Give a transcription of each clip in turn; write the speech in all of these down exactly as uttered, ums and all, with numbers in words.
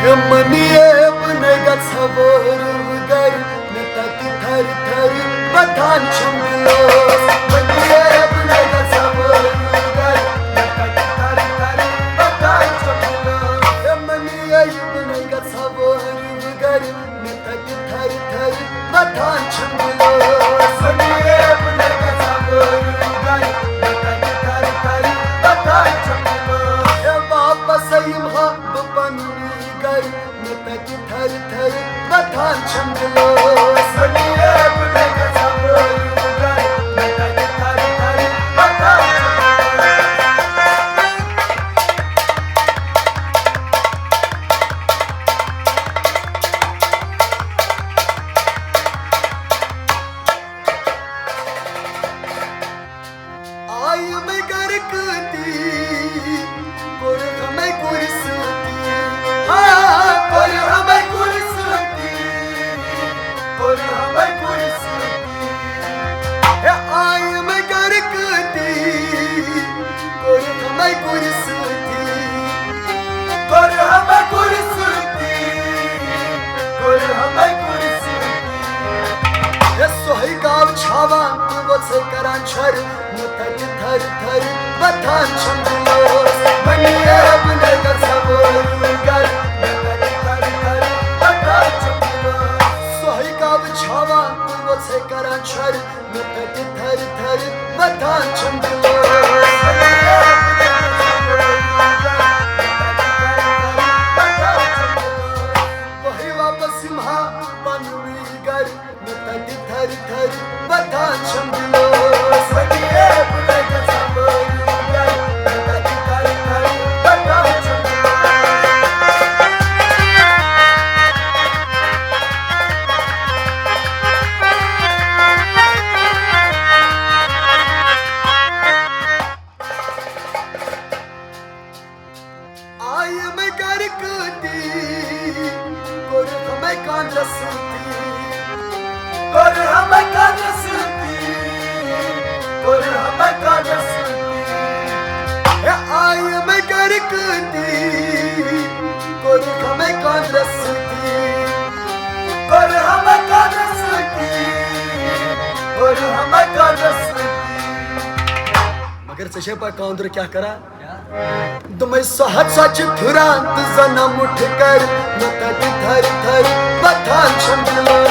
منیے بہٕ نَے گژھٕ ہا وٲرِو گرِ، مےٚ تَتہِ تھرِ تھرِ وۄتھان چھَم دِلس۔ منیے بہٕ نَے گژھٕ ہا وٲرِو گرِ، مےٚ تَتہِ تھرِ تھرِ وۄتھان چھَم دِلس۔ منیے بہٕ نَے گژھٕ ہا وٲرِو گرِ، مےٚ تَتہِ تھرِ تھرِ وۄتھان چھَم دِلس۔ منیے بہٕ نَے گژھٕ ہا وٲرِو گرِ، مےٚ تَتہِ تھرِ تھرِ وۄتھان چھَم دِلس۔ واپس یِمہٕ ہا بہٕ پننی گرِ، مےٚ تَتہِ تھرِ تھرِ وۄتھان چھَم دِلس۔ منیے بہٕ نَے گژھٕ ہا وٲرِو گرِ، مےٚ تَتہِ تھرِ تھرِ وۄتھان چھَم دِلس۔ آیہِ مےٚ گرٕ کٲتی، کوٚر ہمے کورِ سۭتی۔ ہا، کوٚر ہمے کورِ سۭتی، کوٚر ہمے کورِ سۭتی۔ ہے، آیہِ مےٚ گرٕ کٲتی، کوٚر ہمے کورِ سۭتی۔ کوٚر ہمے کورِ سۭتی، کوٚر ہمے کورِ سۭتی۔ ہے، سۄہے گاو چھاوان تہٕ وۄژھے کران چھۄرِ۔ مےٚ تَتہِ تھرِ تھرِ وۄتھان چھَم دِلس۔ منیے بہٕ نَے گژھٕ ہا وٲرِو گرِ، مےٚ تَتہِ تھرِ تھرِ وۄتھان چھَم دِلس۔ سۄہے گاو چھاوان تہٕ وۄژھے کران چھۄرِ۔ مےٚ تَتہِ تھرِ تھرِ وۄتھان چھَم دِلس۔ وۄہے واپس یِمہٕ ہا پننُے گرِ، مےٚ تَتہِ تھرِ تھرِ وۄتھان چھَم دِلس۔ وۄنۍ یے بہٕ تَتہِ ژھانٛڈٕ وٲرِو گرِ، مےٚ تَتہِ تھرِ تھرِ وۄتھان چھَم دِلس۔ آیہِ مےٚ گرٕ کٲتی، کوٚر ہمے کانٛدرس سۭتی، کوٚر ہمے کانٛدرس سۭتی، کوٚر ہمے کانٛدرس سۭتی۔ ہے آیہِ مےٚ گرٕ کٲتی، کوٚر ہمے کانٛدرس سۭتی، کوٚر ہمے کانٛدرس سۭتی، کوٚر ہمے کانٛدرس سۭتی۔ مگر ژےٚ چھے پَے کانٛدُر کیٛاہ کران؟ دوٚپمَے سۄ ہا ژۄچہِ پھِران تہٕ زَنہٕ مُٹھِ کَرِ، مےٚ تَتہِ تھَرِ تھَرِ وۄتھان چھَم دِلَس۔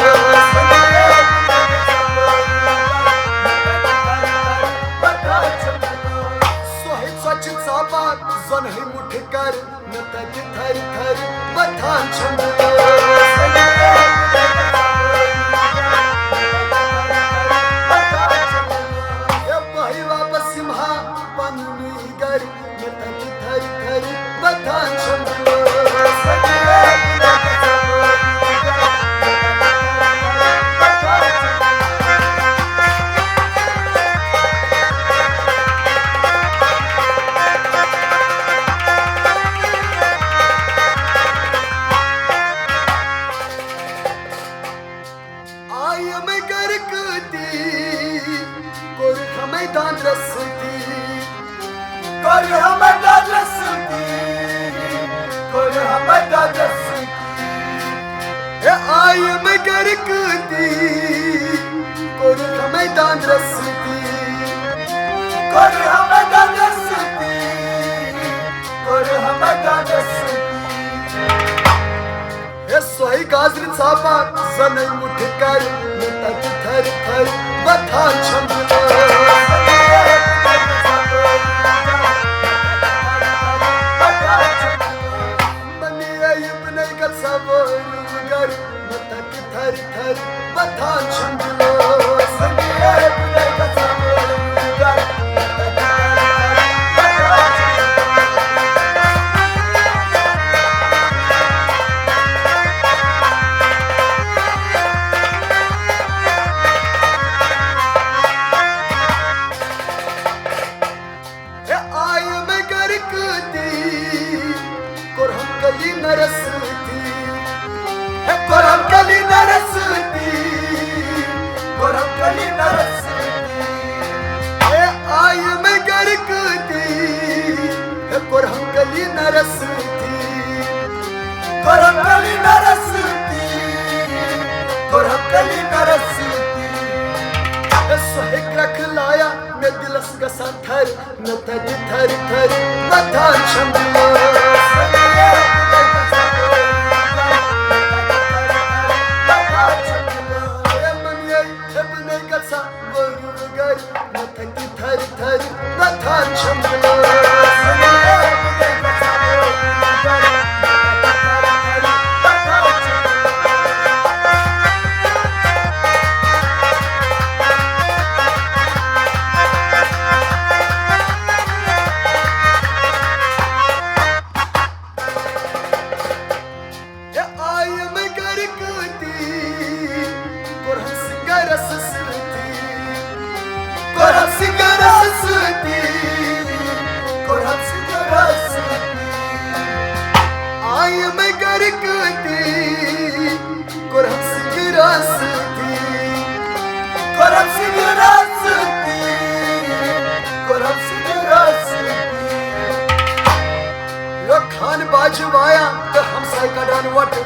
سۄ ہے ژۄچہِ ژاپان زَنہٕ ہے مُٹھِ کَرِ، مےٚ تَتہِ تھَرِ تھَرِ وۄتھان چھَم دِلَس۔ ہے بہٕ ہے واپَس یِمہٕ ہا پَننُے گَرِ، مےٚ تَتہِ تھَرِ تھَرِ وۄتھان چھَم دِلَس۔ آیہِ مےٚ گرٕ کٲتی، کوٚر ہمے داندرس سۭتی، کوٚر ہمے داندرس سۭتی، کوٚر ہمے داندرس سۭتی۔ ہے آیہِ مےٚ گرٕ کٲتی، کوٚر ہمے داندرس سۭتی، کوٚر ہمے داندرس سۭتی، کوٚر ہمے داندرس سۭتی۔ ہے سۄے گازرِ ژاپان زَنَے مُٹھِ کَرِ، مےٚ تَتہِ تھَرِ تھَرِ وۄتھان چھَم دِلَس۔ مےٚ نِیے یہِ بہٕ نَے گژھٕ ہا وٲرِو گَرِ، مےٚ تَتہِ تھَرِ تھَرِ وۄتھان چھَم دِلَس۔ مےٚ نِیے یہِ بہٕ نَے گژھٕ ہا وٲرِو گَرِ، مےٚ تَتہِ تھَرِ تھَرِ وۄتھان چھَم دِلَس۔ ہے آیہِ مےٚ گرٕ کٲتی، کوٚرہم کٔلی نرس سۭتی۔ ہے کوٚرہم کٔلی نرس سۭتی، کوٚرہم کٔلی نرس سۭتی۔ ہے آیہِ مےٚ گرٕ کٲتی، ہے کوٚرہم کٔلی نرس سۭتی، کرم کلی نرستی، کرم کلی نرستی۔ سُہ ہیٚکہِ کرٛٮ۪کھ لایا مےٚ دِلس گژھان تھرِ، مےٚ تھدِ تھرِ تھرِ وۄتھان چھم دِلس۔ ہے آیہِ مےٚ گرِ کٲتی، کوٚرہَم سِنگرَس سۭتی، کوٚرہَم سِنگرَس سۭتی، کوٚرہَم سِنگرَس سۭتی۔ آیہِ مےٚ گرِ کٲتی، کوٚرہَم سِنگرَس سۭتی، کوٚرہَم سِنگرَس سۭتی، کوٚرہَم سِنگرَس سۭتی۔ یو خان باجہِ وایان تہٕ ہمساے کڑان وۄٹہٕ۔